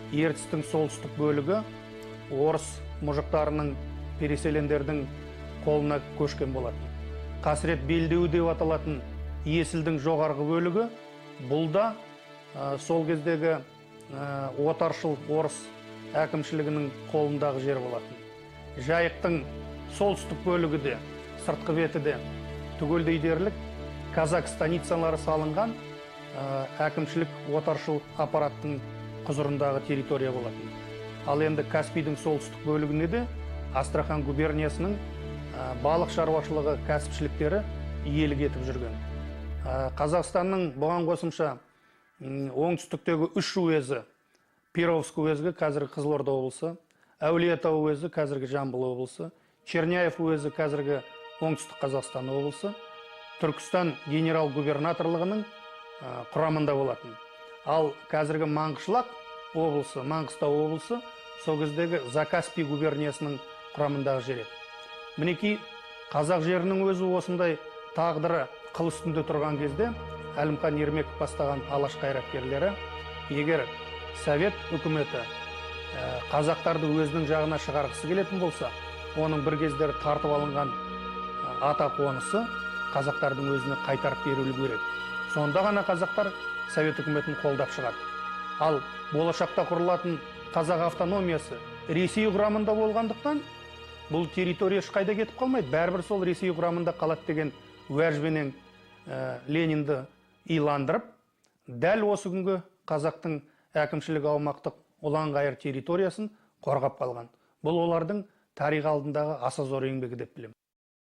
Ертістің солтүстік бөлігі орыс мұжықтарының, переселендердің қолына көшкен болатын. Қасірет белдеуі деп аталатын Есілдің жоғарғы бөлігі, бұл да сол кездегі отаршыл орыс әкімшілігінің қолындағы жер болатын. Жайықтың солтүстік бөлігі де, сыртқы беті де түгелдей дерлік казак станицалары салынған әкімшілік отаршыл аппараттың құзырындағы территория болатын. Ал енді Каспийдің солтүстік бөлігіне де Астрахан губерниясының балық шаруашылығы кәсіпшіліктері иелік етіп жүрген. Қазақстанның бұған қосымша оңтүстіктегі үш уезі, Перовск уезі, қазіргі Қызылорда облысы, Әулиеата уезі, қазіргі Жамбыл облысы, Черняев уезі, қазіргі Оңтүстік Қазақстан облысы, Түркістан генерал-губернаторлығының құрамында болатын. Ал қазіргі Маңғышлақ облысы, Маңғыстау облысы сол кездегі Закаспий губерниясының құрамындағы жер еді. Мінекей, қазақ жерінің өзі осындай тағдыры қыл үстінде тұрған кезде Әлімхан Ермеков бастаған алаш қайраткерлері, егер Совет үкіметі қазақтарды өзінің жағына шығарғысы келетін болса, оның бір кездері тартып алынған ата қонысы қазақтардың өзіне қайтарып берілу керек. Сонда ғана қазақтар Совет үкіметін қолдап шығады. Ал болашақта құрылатын қазақ автономиясы Ресей құрамында болғандықтан, бұл территория ешқайда кетіп қалмайды, бәрібір сол Ресей құрамында қалады деген уәжбенен Ленинді иландырып, дәл осы күнгі қазақтың әкімшілік аумақтық ұлан-ғайыр территориясын қорғап қалған. Бұл олардың тарих алдындағы аса зор еңбегі деп білемін.